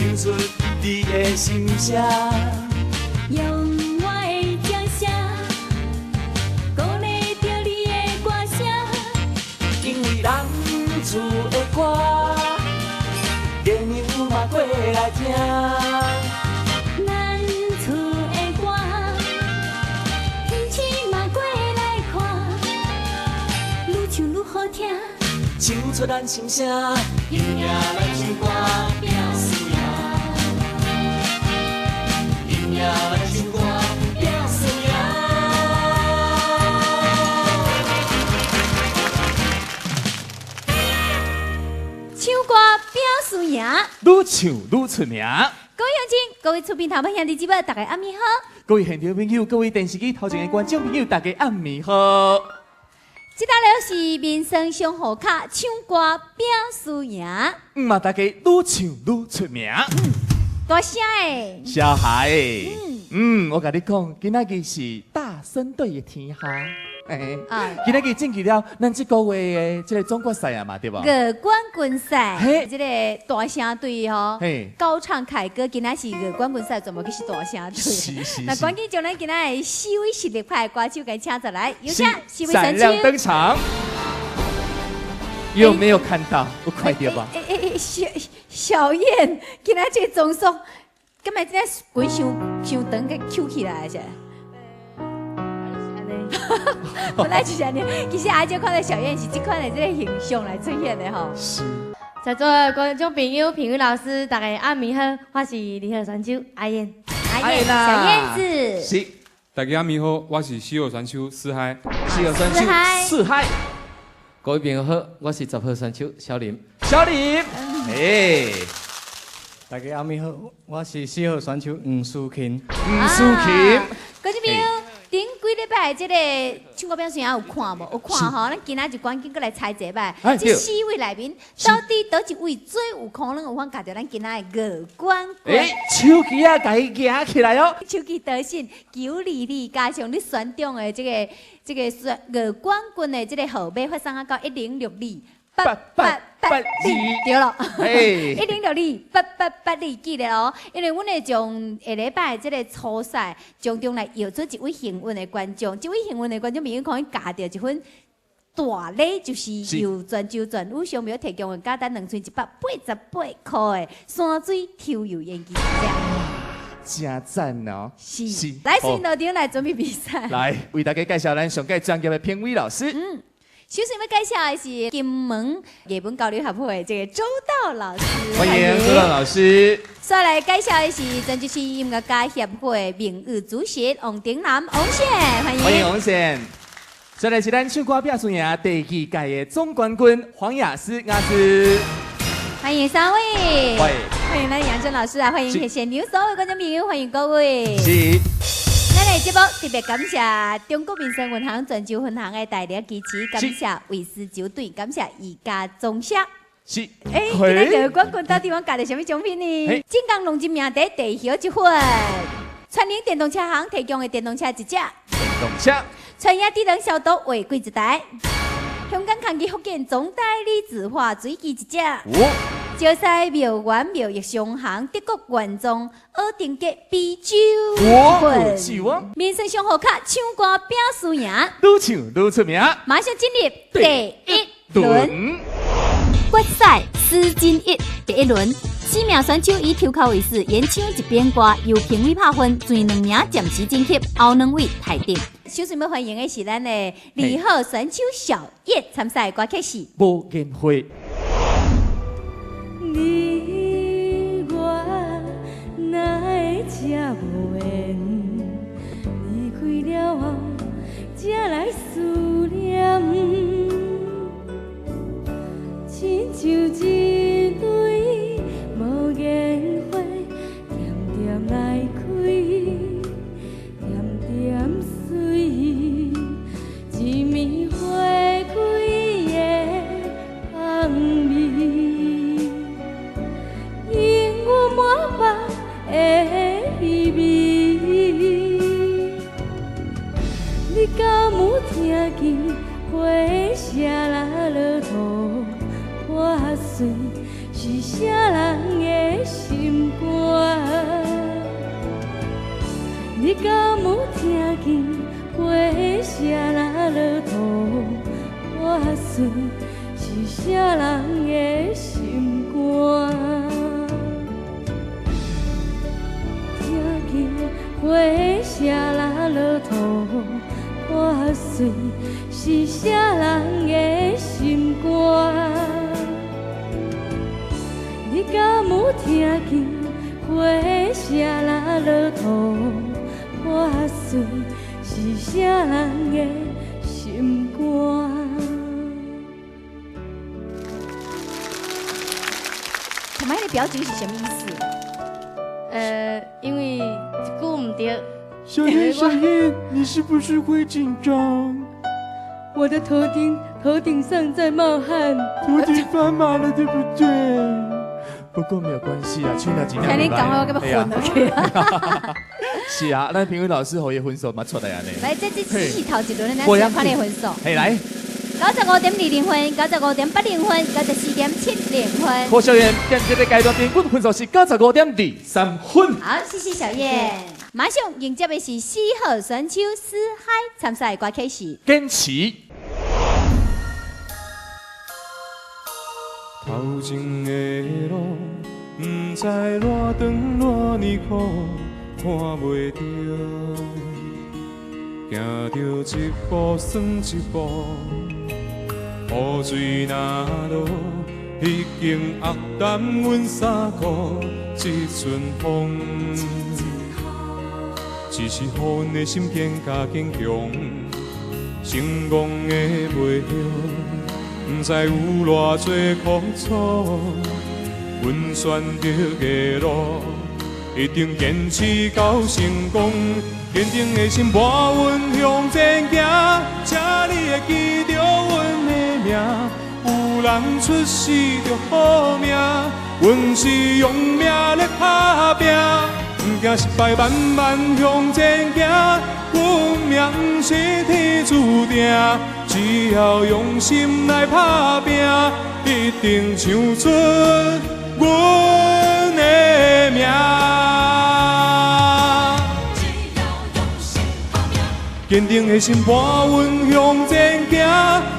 唱出你的心聲。用我的掌聲，鼓勵著你的歌聲。因為人厝的歌，月娘嘛過來聽。咱厝的歌，天氣嘛過來看，愈唱愈好聽。唱出咱心聲，迎夜來唱歌拼輸贏，迎夜來唱歌拼輸贏。唱歌拼輸贏，愈唱愈出名。各位鄉親，各位厝邊頭尾兄弟姊妹，大家暗暝好。各位現場朋友，各位電視機頭前的觀眾朋友，大家暗暝好。這搭了是民生商戶卡唱歌拼輸贏。嘛，大家愈唱愈出名。大聲的。小孩，我共你講，今仔日是大聲隊的天下。今仔日進去了咱這個月的這個總決賽啊嘛，對無？月冠軍賽，這個大聲隊吼，高唱凱歌，今仔是月冠軍賽，全部去是大聲隊。那趕緊將咱今仔的四位實力派歌手共請出來，有請四位選手登場。有沒有看到？有看著無？小小燕，今仔這個裝束，敢會這滾傷傷長給翹起來是？本來就是按呢，其實阿姐看到小燕是這款的這個形象來出現的吼。是。在座的觀眾朋友、評委老師，大家暗暝好，我是二號選手阿燕。阿燕，小燕子。是。大家暗暝好，我是四號選手四海。四號選手四海。各位朋友好，我是10號選手小林。小林，哎。大家暗暝好，我是4號選手吳淑琴。吳淑琴。各位朋友，頂幾禮拜這個唱歌表演有看無？有看吼，咱今仔就趕緊閣來猜一擺。這四位內面，到底佗一位最有可能有法共著咱今仔的月冠軍？欸，手機啊，共伊舉起來哦。手機短信922加上你選中的這個選月冠軍的這個號碼，發送啊到10628882，對咯，10628882，記得哦。因為阮會將下禮拜這個初賽從中來搖出一位幸運的觀眾，這位幸運的觀眾朋友可以共著一份大禮，就是由泉州全宇商標提供的價值2188塊的山水抽油煙機。真讚哦！是，來，先到場來準備比賽。來，為大家介紹咱上屆專業的評委老師。首先要介紹的是金門藝文交流協會這個周道老師，歡迎周道老師。再來介紹的是泉州市音樂家協會名譽主席王鼎南王先，歡迎。歡迎王先。再來是咱唱歌拼輸贏第二屆的總冠軍黃雅詩雅詩，歡迎三位。歡迎。歡迎咱楊真老師啊，歡迎謝謝牛所有觀眾朋友，歡迎各位。是。咱的節目特別感謝中國民生銀行泉州分行的大力支持，感謝衛斯酒店，感謝宜家裝飾。是。欸，今日個冠軍到底阮共著啥物獎品呢？晉江龍井名茶地葉一份，傳寧電動車行提供的電動車一隻。電動車。傳雅智能消毒話櫃一台。香港康基福建總代理字畫水機一隻。石西廟園廟益商行德國原裝奧丁格啤酒一份。民生商戶卡唱歌拼輸贏，愈唱愈出名。馬上進入第一輪決賽，施金一第一輪，四名選手以抽籤為序，演唱一遍歌，由評委拍分，前兩名暫時晉級，後兩位汰掉。首先要歡迎的是咱的二號選手小葉參賽歌曲是《無言會》。你我哪會這無緣？離開了後，才來思念，親像一蕊無言花，恬恬來開，恬恬碎，一暝花開的香味。映我滿目的稀微，你敢有聽見花谢啦落土破碎，是啥人的心肝？你敢有听见花谢若落土破碎，是啥人的心肝？听见花谢若落土破碎，是啥人的心肝？你敢有听见花谢若落土破碎，是啥人的心肝？他们那个表情是什么意思？因为一句唔对。小燕，小燕，你是不是会紧张？我的头顶上在冒汗，头顶发麻了，对不对？不过没有关系啊，唱了几听你讲话，我感觉昏落去。是啊，咱评委老师予伊分数嘛出来啊呢。来，这是头一轮，咱先看你分数。嘿，来。95.20分，95.80分，94.70分。柯小燕，在这个阶段平均分数是95.23分。好，谢谢小燕。马上迎接的是4号选手思海参赛歌曲是《坚持》。头前的路，不知偌长偌尼苦，看袂著，行著一步算一步，雨水若落，已经压淡阮衫裤，这阵风，只是予阮的心更加坚强，成功的袂晓。不知有偌济苦楚，阮选择的路，一定坚持到成功。坚定的心伴阮向前行，请你会记著阮的名。有人出世就好命，阮是用命咧打拼，不惊失败，慢慢向前行。阮命不是天注定。只要用心来打拼，一定唱出阮的名。只要用心打拼，坚定的心伴阮向前行，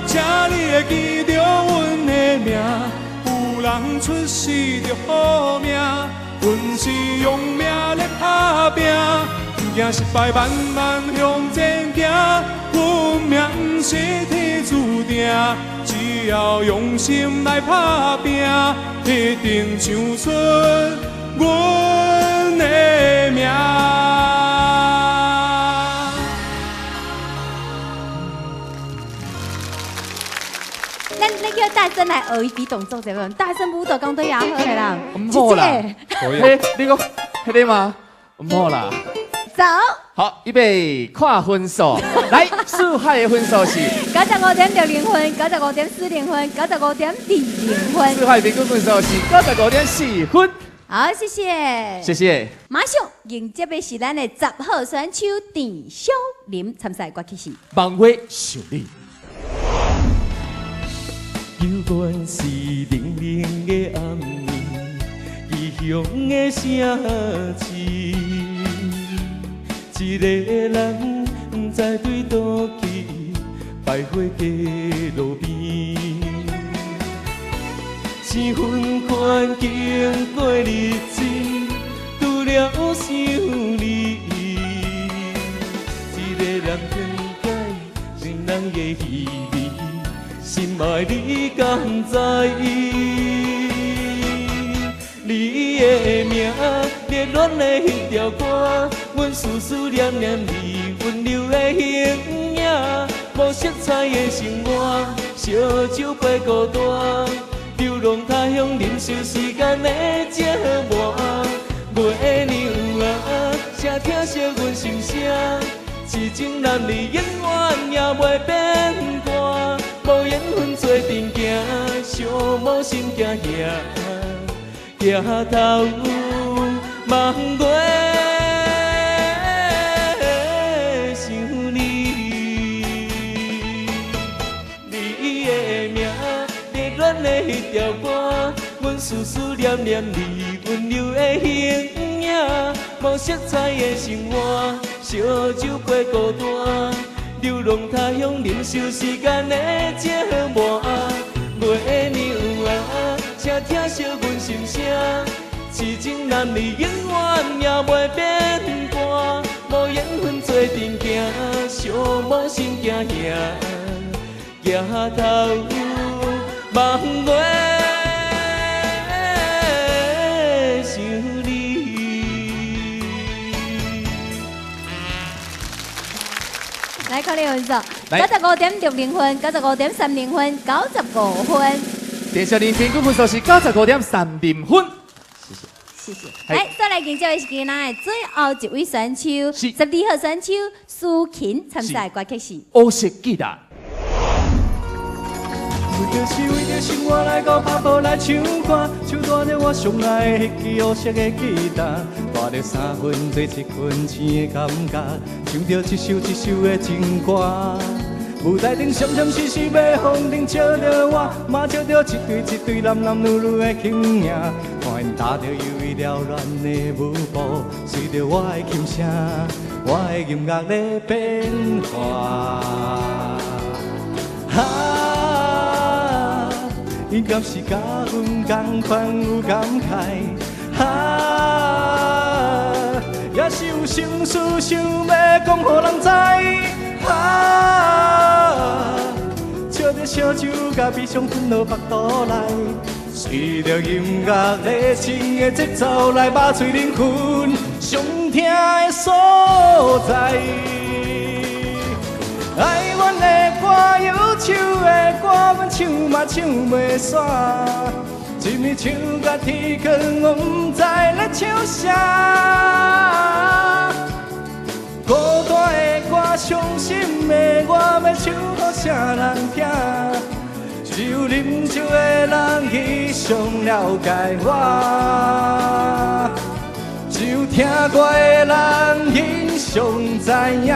请你会记著阮的名。有人出世就好命，阮是用命咧打拼，不惊失败，慢慢向前行。阮命不是天注定，只要用心来打拼，一定唱出阮的名。咱叫大声来学一比动作，怎么？大声舞蹈讲对也好的啦。唔好啦，嘿，你讲彼个吗？唔好啦。走。好，预备，看分数。来，四海的分数是95.60分，95.40分，95.20分。四海平均分数是95.4分。好，谢谢。谢谢。马上迎接的是咱的10号选手郑小林参赛歌曲是《梦话想你》。犹原是冷冷的暗暝，异乡的城市。一个人不知对佗去，徘徊街路边。生分环境过日子，除了想你。一个人劝解情人的稀微，心爱你敢知？你的名，热恋的彼条歌，阮思思念念你温柔的形影，无色彩的生活，烧酒陪孤单，流浪他乡忍受时间的折磨。月娘啊，谁疼惜阮心声？痴情男儿永远也袂变卦，无缘分做阵行，寂寞心惊吓。抬头望月想你，你的名，热恋的彼条歌，阮思思念念你温柔的形影，无色彩的生活，烧烧酒陪孤单，流浪他乡忍受时间的折磨。月娘啊，请疼惜阮心声，痴情男儿永远也袂变卦，无缘分做阵行，寂寞心惊吓，举头望月想你。来，看你分数，95.60分，95.30分，95分。电视林平均分数是95.30分。谢谢，谢谢。来，再来迎接的是今仔的最后一位选手，12号选手苏琴参赛歌曲是《乌色吉他》。为着是为着生活来到拍步来唱歌，手带着我上爱的彼支乌色的吉他，带着三分醉七分醒的感觉，唱着一首一首的情歌。舞台顶闪闪烁烁的风灯照着我，嘛照着一对一对男男女女的形影，看𪜶踏著悠悠缭乱的舞步，随着我的琴声，我的音乐咧变化。啊，𪜶敢是佮阮仝款有感慨？啊，也是有心事想欲讲予人知？啊，笑着烧酒佮悲伤吞落腹肚内，随着音乐热情的节奏来麻醉灵魂上疼的所在。哀怨的歌，忧愁的歌，阮唱嘛唱袂煞，一暝唱到天光，我不知咧唱啥。孤单的歌，伤心的我，欲唱予啥人听？只有啉酒的人伊上了解我，只有听歌的人𪜶上知影。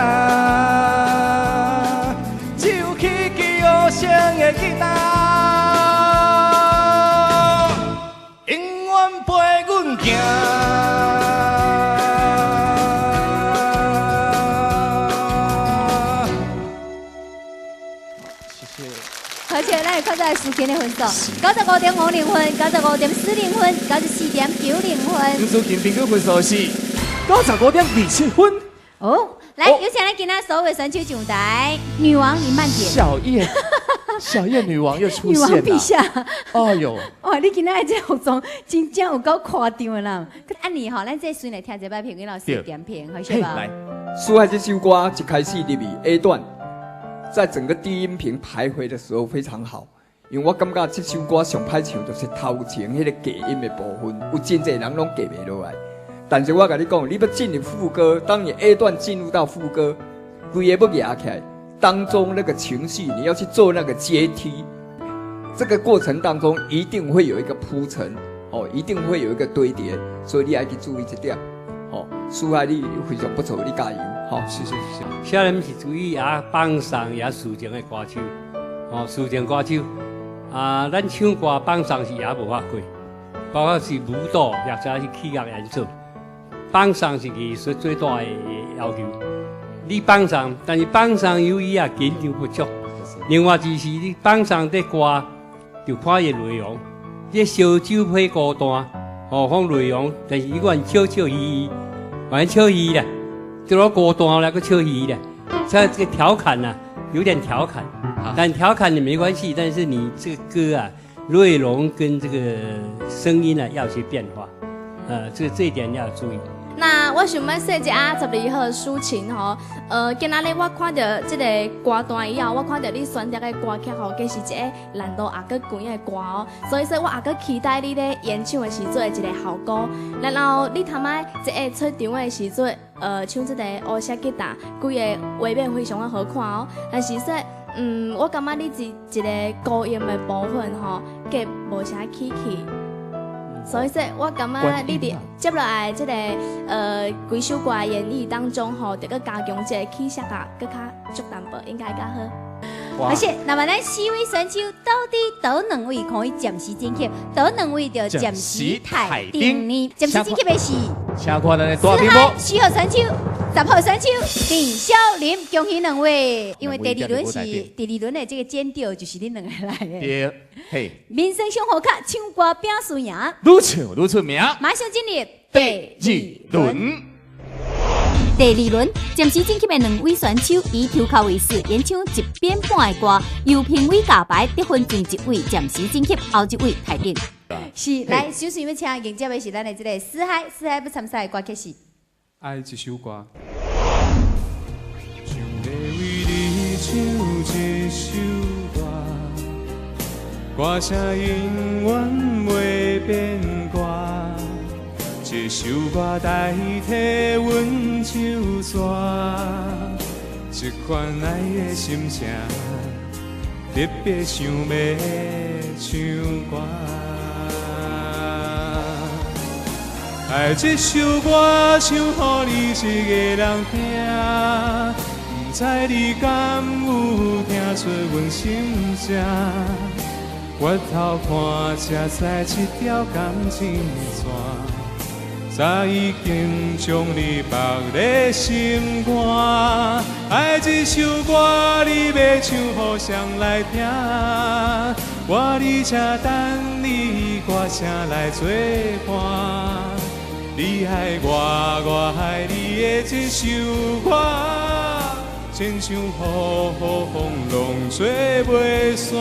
只有彼支乌色的吉他，永远陪阮行。谢谢。而且咱会看到苏琴的分数，95.50分，95.40分，94.90分。苏琴平均分数是95.27分。哦。来，有请咱今仔所有选手上台。女王，你慢点。小叶，小叶女王又出现了。女王陛下。哎呦！哇，你今仔的这服装真正有够夸张的啦！按呢吼，咱这先来听一摆评委老师点评，好是吧？来，苏海这首歌一开始入去 A 段，在整个低音频徘徊的时候非常好，因为我感觉这首歌上歹唱就是头前彼个低音的部分，有真济人拢过袂落来。但是我跟你讲，你欲进入副歌，当你 A 段进入到副歌，规个欲压起来，当中那个情绪，你要去做那个阶梯，这个过程当中一定会有一个铺陈，哦，一定会有一个堆叠，所以你爱去注意这点，哦，苏海你非常不错，你加油，好，谢谢谢谢。小林是属于也放送也抒情的歌手，哦，抒情歌手，啊，咱唱歌放送是也无法过，包括是舞蹈，或者是器乐演奏。放送是艺术最大的要求。你放送，但是放送由于啊紧张不足。另外就是你放送这歌，就看伊内容。这烧酒配孤单，哦，讲内容，但是伊管笑笑嘻嘻，反正笑嘻啦，就老孤单啦，阁笑嘻啦，这个调侃呐，有点调侃，但调侃也没关系。但是你这个歌啊，内容跟这个声音啊要去变化，这一点要注意。那我想欲说一下12号抒情吼，今仔日我看到这个歌单以后，我看到你选择的歌曲吼，其实一个难度也阁悬的歌哦，所以说我也阁期待你咧演唱的时阵的一个效果。然后你头摆这个出场的时阵，唱这个乌色吉他，规个画面非常的好看哦。但是说，我感觉你一个高音的部分吼，计无啥起气。所以说，我感觉你伫接落来这个规首歌演绎当中吼，得阁加强这个气息啊，阁较足淡薄，应该较好。而且，那麼咱四位選手到底佗兩位可以暫時晉級，佗兩位就暫時汰頂呢？暫時晉級的是，請看咱的大屏幕。四號選手、10號選手鄭小林，恭喜兩位，因為第二輪是第二輪的這個剪掉就是恁兩個來的。對，嘿。民生生活卡唱歌拼輸贏，愈唱愈出名。馬上進入第二輪。第二輪暫時晉級的兩位選手以抽鬮為始，演唱一遍半的歌，由評委加排得分前一位暫時晉級，後一位汰頂。是，來，首先欲請迎接的是咱的這个四海，四海欲參賽的歌曲是《愛一首歌》。想欲為你唱一首歌，歌聲永遠袂變歌。這首歌代替阮唱煞，這款愛的心情，特別想欲唱歌。愛這首歌唱予你一个人聽，毋知你敢有聽出阮心聲？回頭看才知這條感情線，早已經將你放咧心肝。愛這首歌，你欲唱予誰來聽？我佇這等你，歌聲來作伴。你愛我，我愛你的這首歌，親像雨雨風浪做袂散。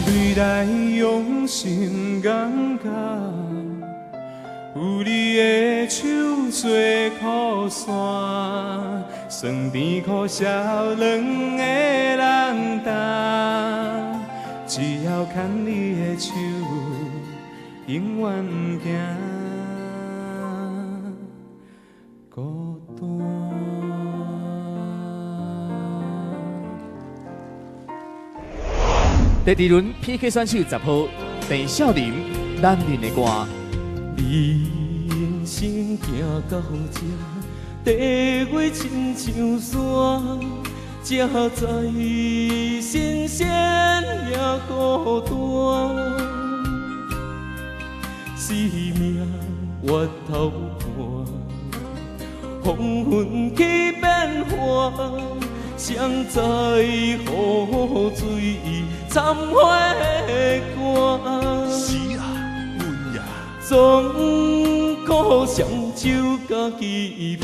对来用心感觉，有你的手做靠山，酸甜苦涩两个人担，只要牵你的手，永远毋惊孤单。第二輪 PK 選手10號鄭少林，男人的歌。人生行到這，地位親像山，才知神仙也孤單。生命回頭看，風雲起變化，誰知雨水参花寒。是啊，阮呀，总苦双手家己拼。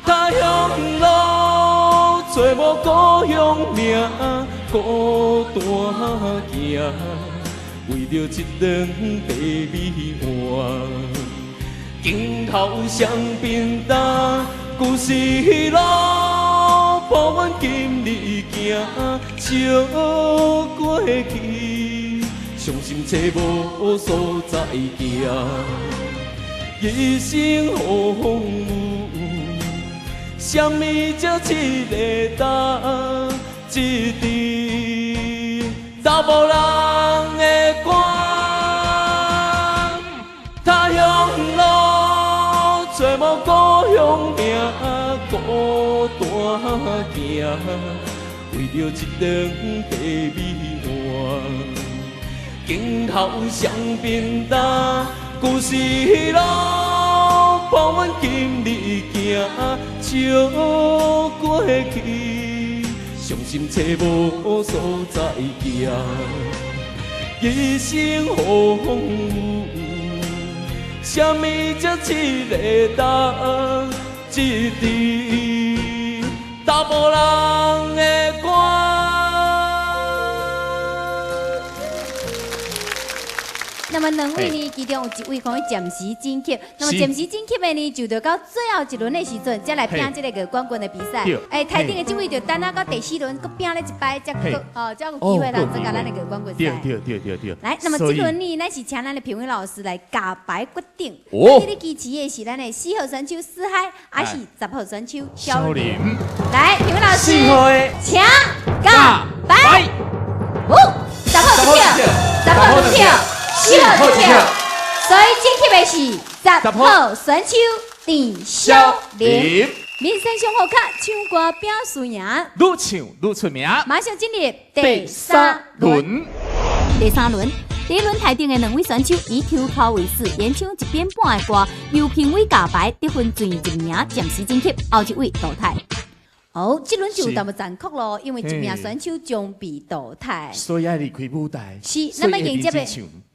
他乡路，找无故乡名，孤单行，为著一顿白米碗，镜头双平担，旧时路。抱阮今日行，笑过去，伤心找无所在行。一生风雨，啥物才一个担，一支查某人的歌。他乡路，找无故乡名。孤单行，为著一顿白米碗，镜头双平担，旧时路伴阮今日行，笑过去，伤心找无所在行，一生风雨，啥物才一个担？一支查某人的歌。那麼麼兩位呢，其中有一位可以暫時晉級，那麼暫時晉級的呢，就到最後一輪的時陣，才來拼這个冠軍的比賽。哎，台頂的這位就等啊到第四輪，閣拼咧一擺，才閣哦，才有機會來參加咱的冠軍賽。對對對對對。來，那麼這輪呢，咱是請咱的評委老師來加牌決定。哦。你支持的是咱的四號選手四海，還是10號選手小林？來，評委老師，請加牌。哦，10號一票，10號兩票，4號一票，所以晉級的是10號選手鄭小林。民生上好卡，唱歌拼输赢，愈唱愈出名。馬上進入第三輪。第三輪，第一輪台頂的兩位選手以抽鬮為主，演唱一遍半的歌，由評委加牌得分前一名暫時晉級，後一位淘汰。哦，這輪就有淡薄殘酷咯，因為一名選手將被淘汰，所以愛離開舞台。是，那麼迎接的，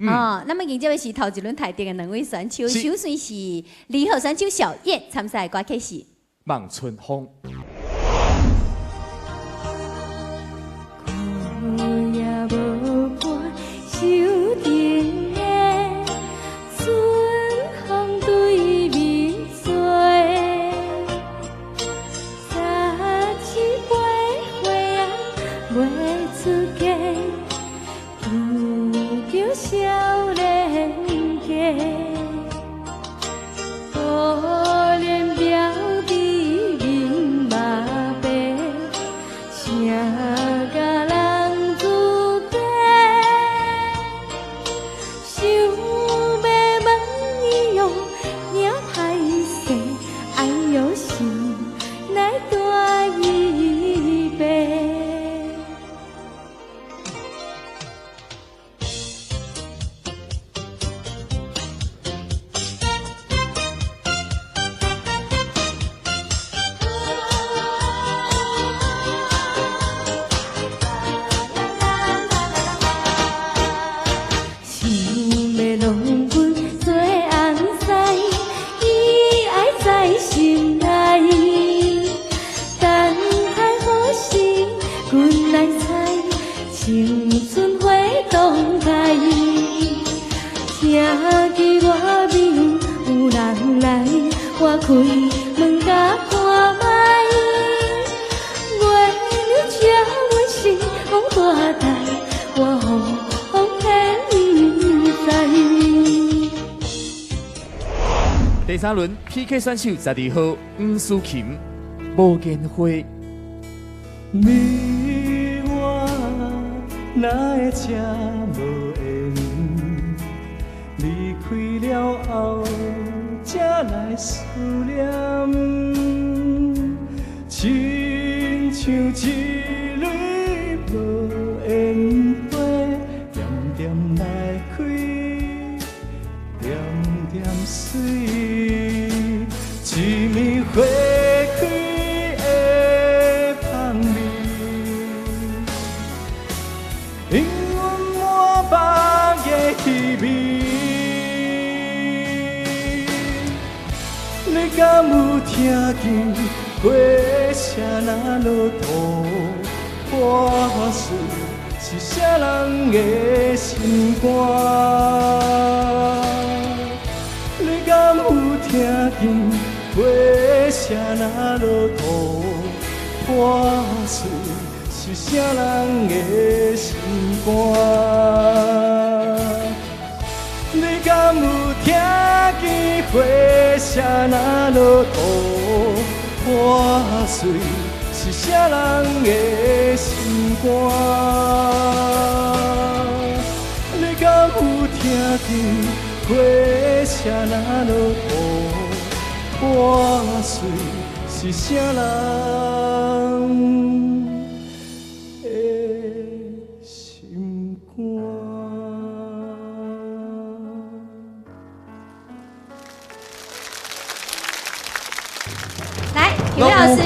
哦，那麼迎接的是頭一輪台頂的兩位選手，首先是2號選手小燕參賽歌曲是《望春風》。第三輪 PK 選手12號黃思琴，無言花。你我哪會這無緣？離開了後，才來思念，親像一蕊無言花，点点來開，點點水。一暝花開的香味，氤氲满目的稀微。你敢有聽見花声若落土破碎，是啥人的心肝？你敢有聽見？花声若落土破碎，是啥人的心肝？你敢有聽見花聲若落土破碎，是啥人的心肝？你敢有聽見花聲若落土破碎，是啥人的心肝？來，評委老師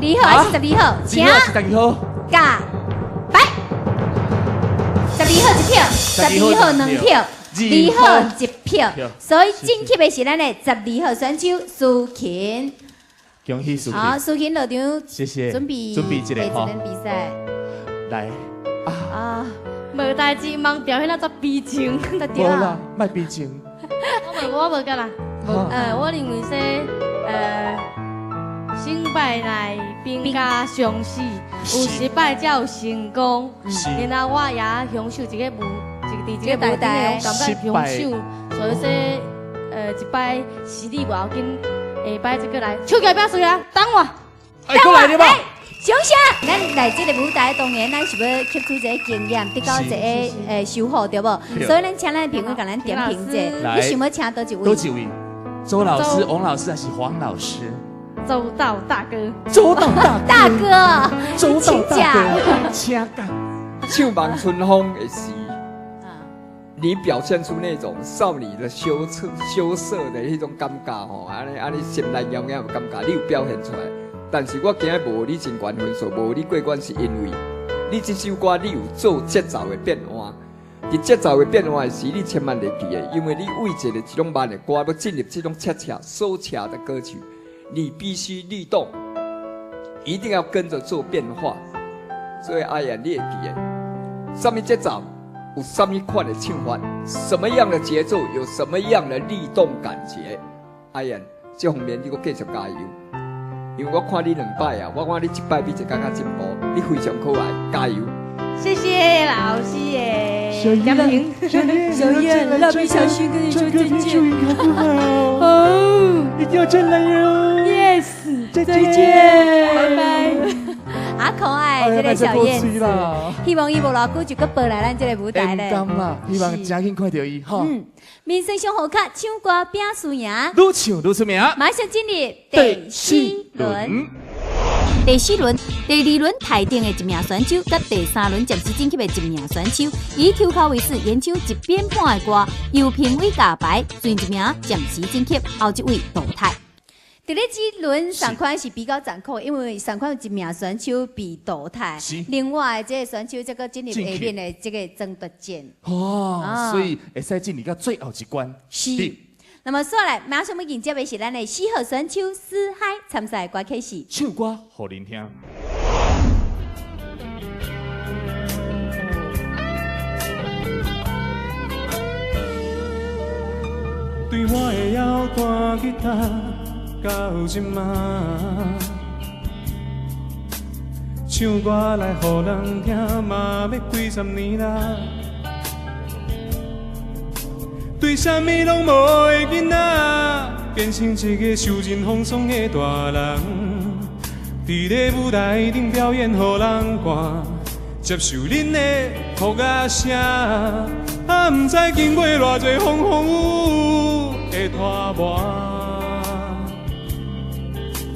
，2號還是12號？請加牌。12號一票，12號兩票。2號一票，所以晉級的是咱的12號選手蘇琴。恭喜蘇琴！好，蘇琴落場，謝謝。準備準備一個比賽。來啊！無代誌，毋表現得遮悲情。無啦，莫悲情。我無敢啦。我認為說，成敗乃兵家常事，有失敗才有成功。然後我也享受這個舞，這個舞台，感覺享受。所以說，一擺失利無要緊，下擺再閣來。手舉表示啊，等我。哎，閣來對吧？想啥？咱來這個舞台，當然咱是欲吸取一個經驗，得到一個收穫，對無？所以咱請咱評委共咱點評者，你想欲請佗一位？佗一位？周老師、王老師還是黃老師？周道大哥。周道大哥。周道大哥，請講。唱《望春風》的時，你表現出那種少女的羞澀、羞澀的彼種感覺吼，按呢按呢心內揜揜有感覺，你有表現出來。但是我今日無你真懸分數，無你過關，是因為你這首歌你有做節奏的變換。佇節奏的變換的時，你千萬會記得，因為你為一個這種慢的歌，欲進入這種恰恰、收恰的歌曲，你必須律動，一定要跟着做變化。所以阿燕，你會記得，啥物節奏有啥物款的唱法，什麼樣的節奏有什麼樣的律動感覺。阿燕，這方面你閣繼續加油。因為我看你兩擺啊，我看你一擺比一擺較進步，你非常可愛，加油！謝謝老師耶，小燕，小燕，蠟筆小新跟你說再見，好，一定要再來喲，Yes，再見，拜拜。好可愛，這個小燕子，希望伊無偌久就閣回來咱這個舞台咧。毋甘啦，希望誠緊看著伊吼。嗯，民生上好卡，唱歌拼輸贏，愈唱愈出名。馬上進入第四輪。第四輪、第二輪台頂的一名選手，佮第三輪暫時晉級的一名選手，以抽鬮為主演唱一遍半的歌，由評委共排，前一名暫時晉級，後一位淘汰。佇咧這輪上款是比較殘酷，因為上款有一名選手被淘汰，另外這個選手則閣進入下面的這個爭奪戰。哦，所以會使進入到最後一關。是。那麼煞來，馬上欲迎接的是咱的四號選手思海參賽歌曲是唱歌予恁聽。對我的腰彈吉他到這馬，唱歌來予人聽嘛欲幾十年啦。對啥物攏無的囡仔，變成一個受盡風霜的大人，佇咧舞台頂表演予人看，接受恁的哭甲聲，啊，毋知經過偌濟風風雨雨的拖磨，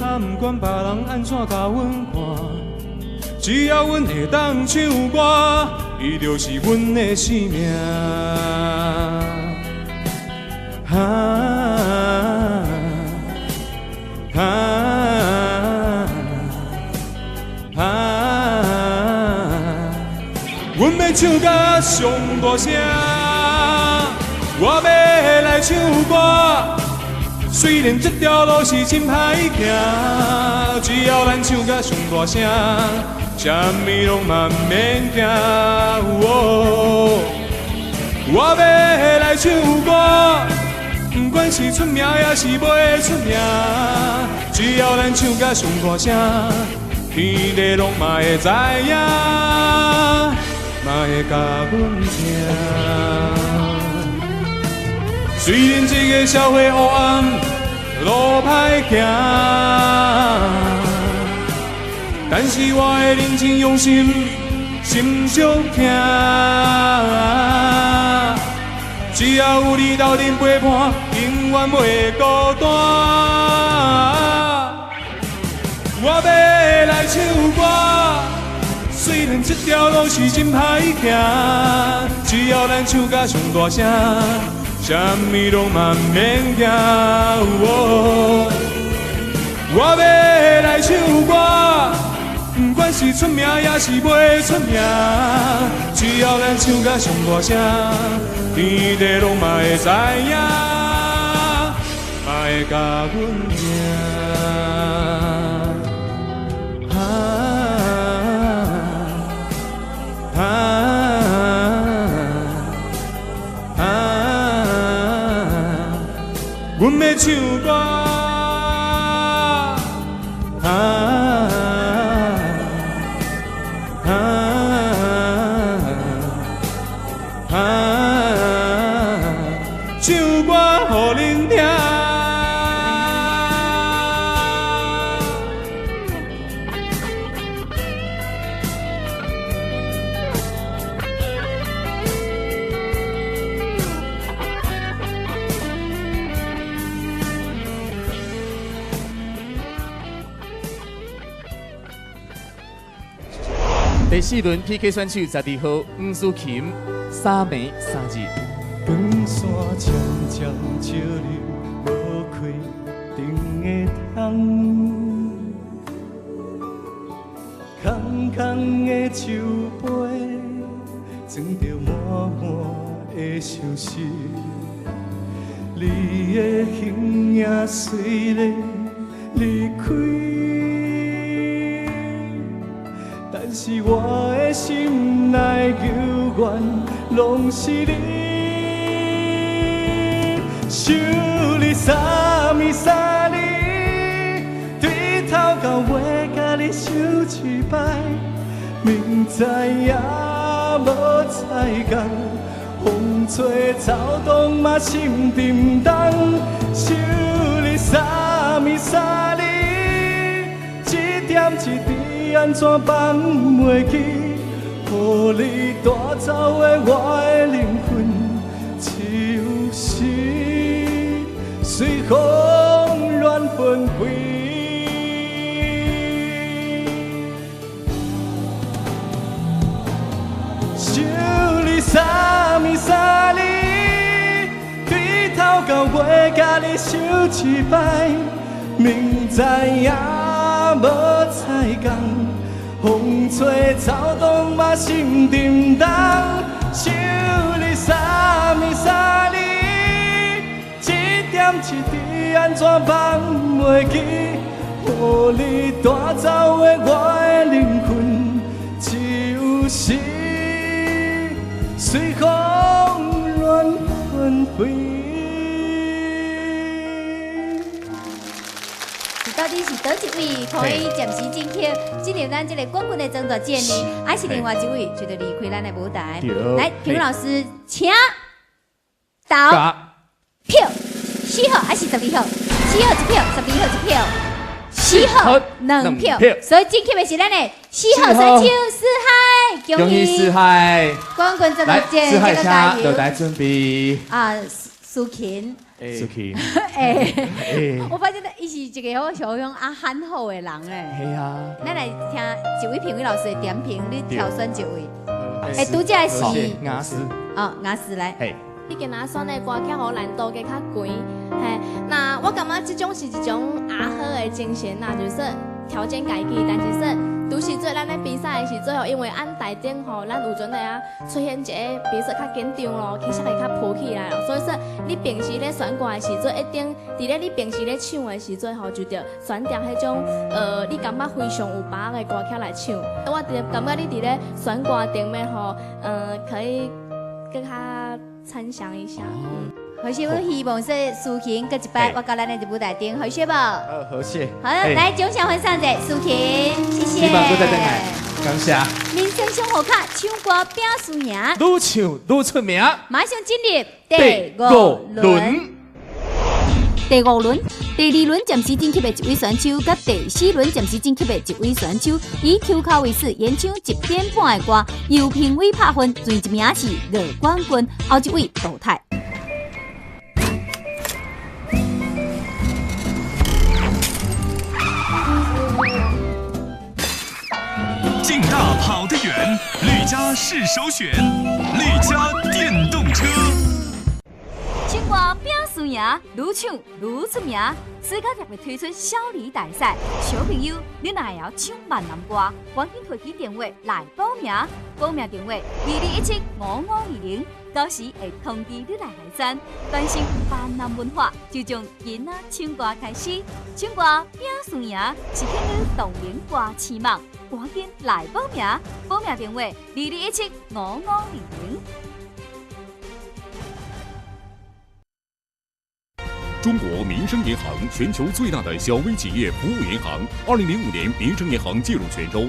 啊，毋管別人按怎共阮看，只要阮會當唱歌，伊就是阮的生命。啊啊啊！阮欲唱甲上大聲，我欲來唱歌。雖然這條路是真歹行，只要咱唱甲上大聲，啥物攏嘛毋免驚。我欲來唱歌。不管是出名抑是袂出名，只要咱唱甲上大聲，天地攏嘛會知影，嘛會共阮聽。雖然這個社會黑暗，路歹行，但是我會認真用心，心足疼。只要有你鬥陣陪伴，永遠袂孤單。我欲來唱歌，雖然這條路是真歹行，只要咱唱甲上大聲，啥物攏嘛毋免驚。我欲來唱歌，不管是出名抑是袂出名，只要咱唱甲上大聲，天地攏嘛會知影，嘛會共阮聽。啊啊啊！咧唱歌。啊啊啊！唱歌予恁听。第四轮 PK 选手12号黄思琴，三暝三日。长线渐渐照入无开灯的窗，空空的酒杯，装著满满的相思。你的形影虽然离开，但是我的心内犹原拢是你。想你三暝三日，对头到尾共你想一摆，明知也无彩工，风吹草动嘛心沉重。想你三暝三日，一点一滴按怎放袂记？予你带走的我的灵魂，只有是随风乱纷飞。想你三暝三日，对头到尾共你想一摆，明知也无彩工，风吹草动嘛心沉重。想你三暝三日，一点一滴按怎放袂记？予你带走的我的灵魂，只有是随风乱纷飞。到底是佗一位可以暂时进去进入咱这个冠军的争夺战呢，还是另外一位就得离开咱的舞台？来，评委老师，请投票，4号还是12号？4号1票，12号1票，4号2票，所以进去的是咱的4号选手四海，恭喜四海冠军争夺战，四海请落台准备啊，苏琴。苏琴，欸，我发现伊是一个好像啊憨厚的人欸。系啊。咱来听一位评委老师的点评，你挑选一位。欸，拄才是雅思。哦，雅思来。你今仔选的歌曲吼难度加较悬，嘿，那我感觉这种是一种阿好的精神啦，就是说条件家己，但是说。拄是做咱咧比赛的时阵吼，因为按台顶吼，咱有阵会啊出现一个，比如说较紧张咯，气色会较浮起来咯，所以说你平时咧选歌的时阵，一定伫咧你平时咧唱的时阵吼，就著选择彼种你感觉非常有把握的歌曲来唱。我感觉你伫咧选歌顶面吼，可以更较参详一下。好势，我希望说思琴阁一摆，我到咱的舞台顶，好势无？好势。好，来掌声欢送者思琴，谢谢。希望阁再转来，感谢。民生生活卡唱歌拼输赢，愈唱愈出名。马上进入第五轮。第五轮、第二轮暂时晋级的一位选手，佮第四轮暂时晋级的一位选手，以抽卡为始演唱1点半的歌，由评委拍分，前一名是五冠军，后一位淘汰。劲大跑得远，绿家是首选，绿家电动车。唱歌拼输赢，愈唱愈出名。私家特别推出小礼大赛，小朋友，你若会晓唱闽南歌，赶紧提起电话来报名。报名电话22175520，到时会通知你来来选。关心闽南文化，就从囡仔唱歌开始。唱歌拼输赢，是劝你动员歌星梦，赶紧来报名。报名电话22175520。中国民生银行，全球最大的小微企业服务银行。2005年，民生银行介入泉州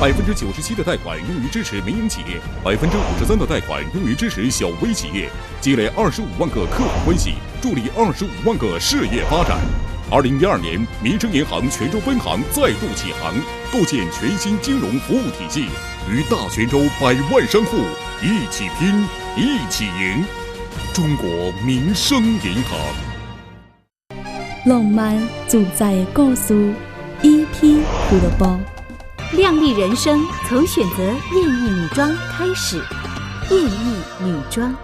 ，97%的贷款用于支持民营企业，53%的贷款用于支持小微企业，积累25万个客户关系，助力25万个事业发展。2012年，民生银行泉州分行再度启航，构建全新金融服务体系，与大泉州百万商户一起拼，一起赢。中国民生银行。浪漫自在的故事，EP 俱乐部。靓丽人生从选择艳艺女装开始，艳艺女装，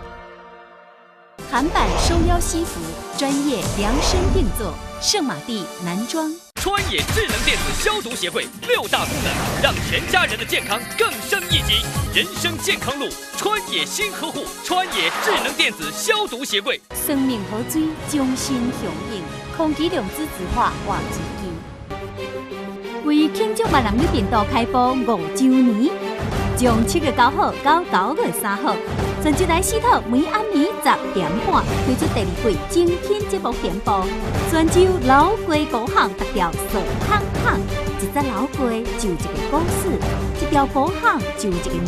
韩版收腰西服，专业量身定做，圣马蒂男装。川野智能电子消毒鞋柜六大功能，让全家人的健康更升一级。人生健康路，川野新呵护，川野智能电子消毒鞋柜。生命河水终身享用，空气量子净化活水机。为庆祝闽南语频道开播5周年，从7月9号到9月3号，全州台四套每暗暝10点半推出第二季精品节目点播。泉州老街古巷特调扫巷巷，一只老街就一个故事，一条古巷就一个命运。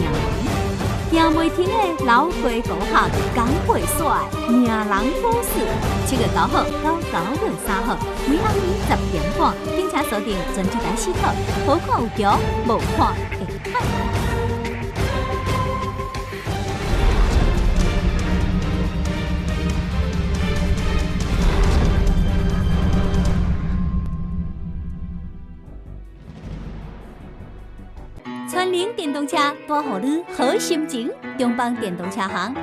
行袂停的老街古巷，讲袂煞的名人故事。7月9号到9月3号，每暗暝10点半，敬请锁定泉州台四套，好看有桥，无看会看。全能电动车带予你好心情，中邦电动车行。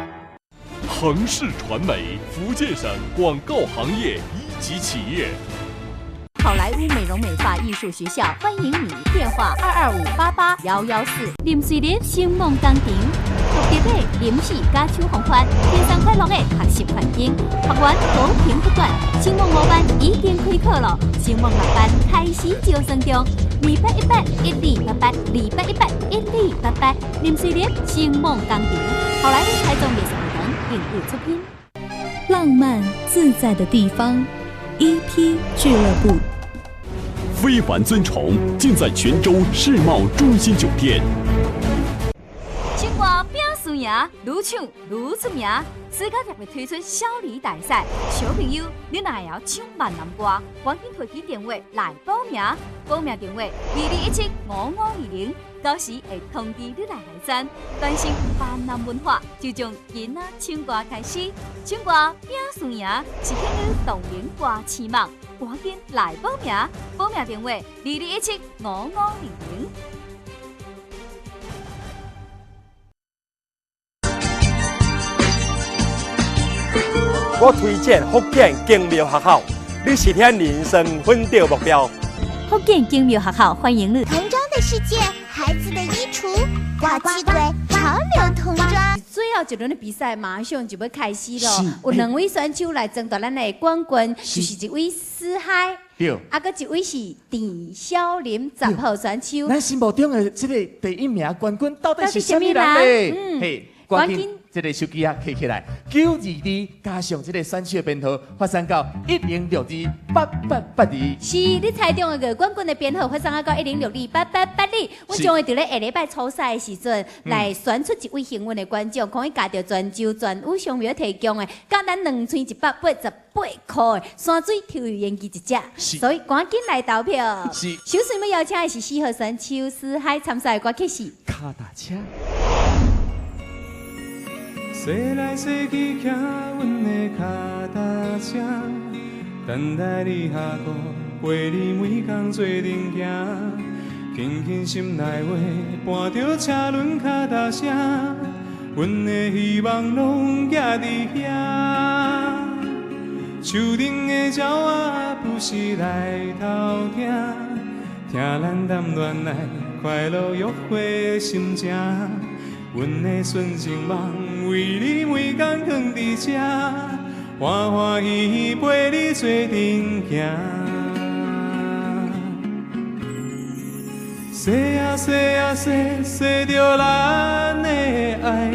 恒世传媒，福建省广告行业一级企业。好莱坞美容美发艺术学校欢迎你，电话22588114。林瑞林星梦工厂，特别的临时加手方法，轻松快乐的学习环境，学员好评不断。星梦五班已经开课了，星梦六班开始招生中，2818 1288，2818 1288。林瑞林星梦工厂，好莱坞台中艺术学堂营业出品。浪漫自在的地方，EP 俱乐部。非凡尊崇，尽在泉州世贸中心酒店。唱歌拼输赢，愈唱愈出名。私家特别推出小礼大赛，小朋友，你若会晓唱闽南歌，赶紧提起电话来报名。报名电话：2217-5520，到时会通知你来海选。关心闽南文化，就从囡仔唱歌开始。唱歌拼输赢，是庆你动人歌星梦。赶紧来报名，报名电话：2217-5520。我推荐福建精妙学校，你实现人生奋斗目标。福建精妙学校欢迎你。童装的世界，孩子的衣橱，大气鬼潮流童装。最后一轮的比赛马上就欲开始咯，有两位选手来争夺咱的冠军，就是一位四海，啊，阁一位是郑小林10号选手。咱心目中的这个第一名冠军到底是啥物人咧？嘿，赶紧这个手机仔提起来，922加上这个选手的编号，发送到10628882。是你猜中的个冠军的编号，发送到10628882。阮将会伫咧下礼拜初赛的时阵，来选出一位幸运的观众，可以加著泉州全宇商标提供的，佮咱2188块山水抽油烟机一只。所以赶紧来投票。首先欲邀请的是4号选手四海参赛的歌曲是《跤踏车》。踅来踅去，骑阮的跤踏车，等待你下课，陪你每工做阵行，轻轻心内话，伴著车轮跤踏声，阮的希望拢寄伫遐。树顶的鸟仔不时来偷听，听咱谈恋爱、快乐约会的心情。阮的纯情梦，为你每工囥伫这，欢欢喜喜陪你做阵行。踅啊踅啊踅，踅著咱的爱，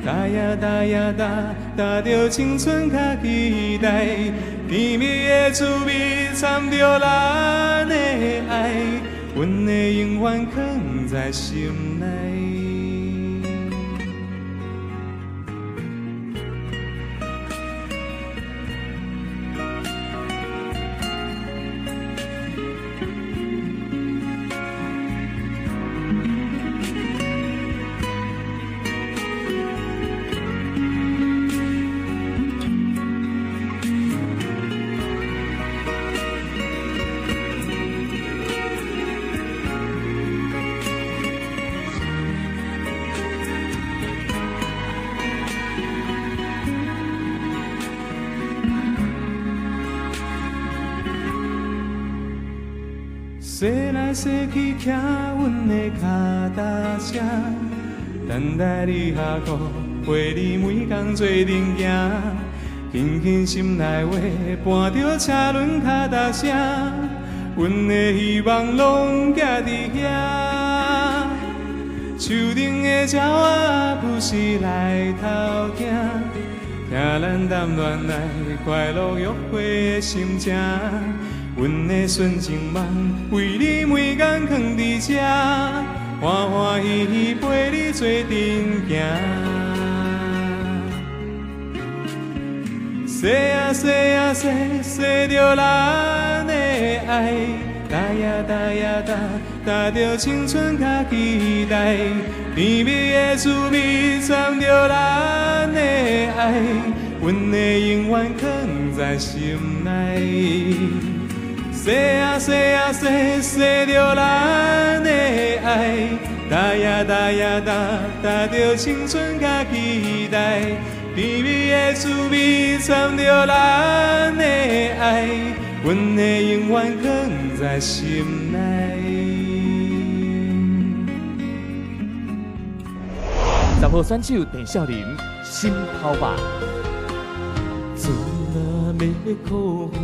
踏呀踏呀踏，踏著青春佮期待，甜蜜的滋味掺著咱的爱，阮会永远藏在心内。踅来踅去，骑阮的脚踏车，等待你下课，陪你每工做阵行，轻轻心内话，伴著车轮脚踏声，阮的希望拢寄伫遐。树顶的鸟仔不时来偷听，听咱谈恋爱、快乐约会的心情。阮的纯情梦，为你每工囥伫这，欢欢喜喜陪你做阵行。踅啊踅啊踅，踅著咱的爱，搭呀搭呀搭，搭著青春佮期待，甜蜜的滋味掺著咱的爱，阮会永远藏在心内。踅啊踅啊踅，踅著咱的爱，搭呀搭呀搭，搭著青春佮期待，甜蜜的滋味掺著咱的爱，阮会永远藏在心内。10号选手郑少林，心头肉。船若欲靠岸，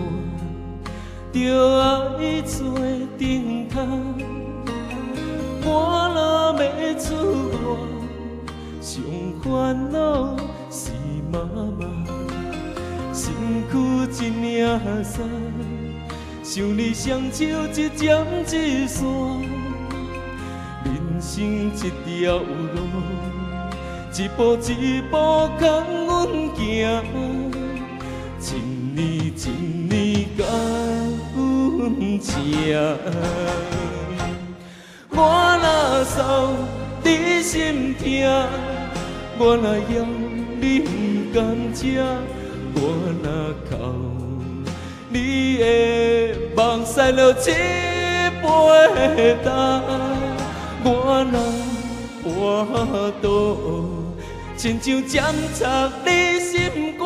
就爱做阵脚。我若欲出外，上烦恼是妈妈。身躯一领衫，想你双手一针一线，人生这条路，一步一步牵阮行，一年一年甲阮情。我若捎你心疼，我若枵你毋甘食，我若哭你会目屎落一杯干，我若跋倒，亲像针插你心肝，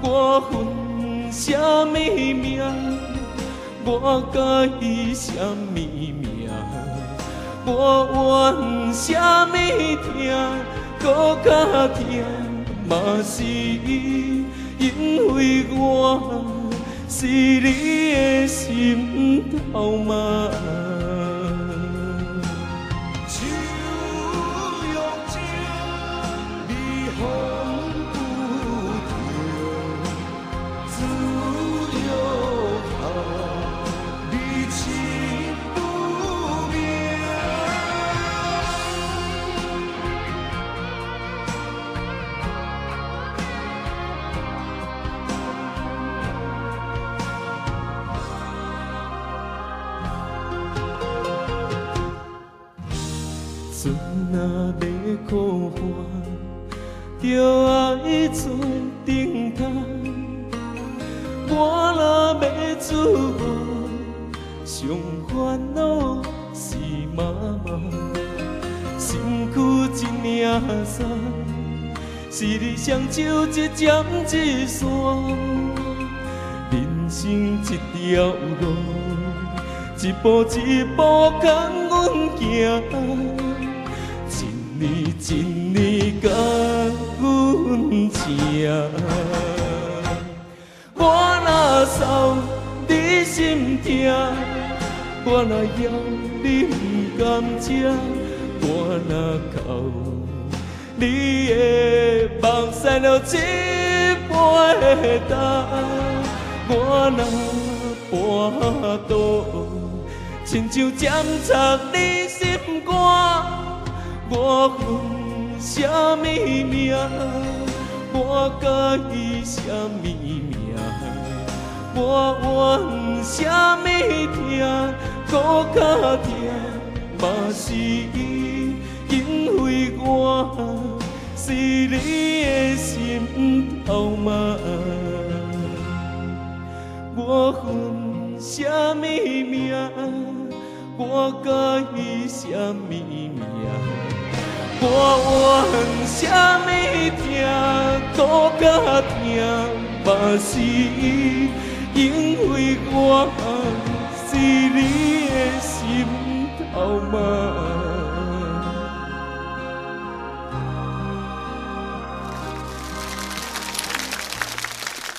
我分啥物命？我佮伊啥物命？我怨啥物痛？阁较疼，嘛是伊，因为我是你的心头肉。船若欲靠岸，就爱做阵脚。我若欲出外，上烦恼是妈妈。身躯一领衫，是你双手一针一线。人生这条路，一步一步牵阮行。一年一年甲阮情，我若捎你心疼，我若枵你毋甘食，我若哭你你的目屎落一杯干，我若跋倒，亲像针插你心肝。我恨啥物命？我佮意啥物命？我怨啥物痛？阁较痛，嘛是伊，因为我是你的心头吗？我恨啥物命？我佮意啥物命？我怨啥物痛？阁较痛，嘛是伊，因为我是你的心头吗？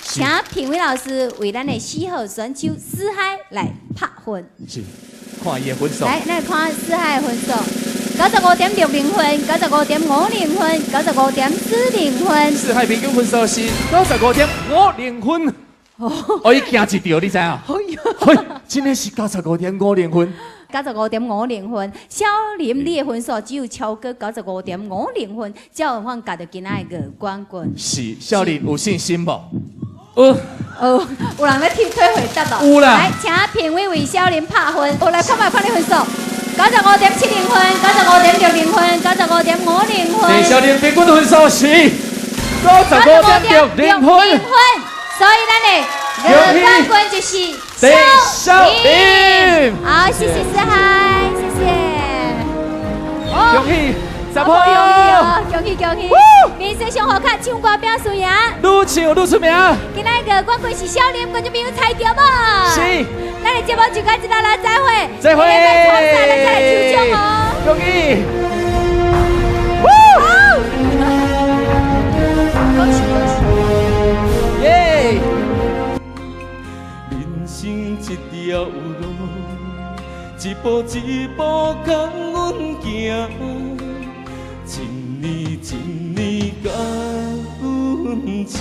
请评委老师为咱的四号选手四海来拍分。是，看伊的分数。来，咱来看四海的分数：95.60分，95.50分，95.40分。四海平均分数是95.50分。哦，伊惊一跳，你知影？嘿，真的是95.50分。95.50分，小林，你的分数只有超过95.50分，才有法拿到今仔的冠军。是，小林有信心无？有。有，有人咧替推回答无？有啦。来，请评委为小林拍分。我来看觅看你分数，95.70分，95.60分，95.50分。小林平均分数是95.60分。所以咱的冠军就是小林。好，谢谢四海，谢谢。恭喜！10号，恭喜恭喜！明星上好卡唱歌表输赢，愈唱愈出名。今仔个冠军是小林，观众朋友猜对无？是。咱的节目就到这啦，再会。再会。下礼拜再来抽奖哦。恭喜！恭喜恭喜！耶！人生这条路，一步一步共阮行。一年一年甲阮情，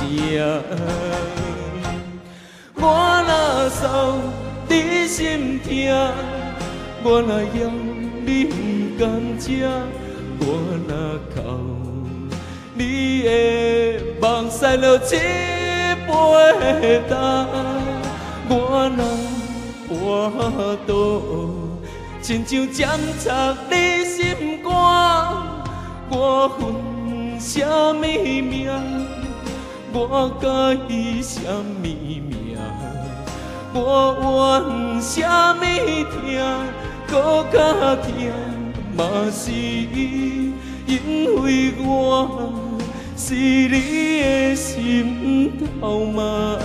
我若捎你心疼，我若枵你毋甘食，我若哭你的目屎落一杯干，我若跋倒，亲像针插你心肝。我恨啥物命？我佮意啥物命？我怨啥物痛？阁较痛，嘛是伊，因为我是你的心头吗？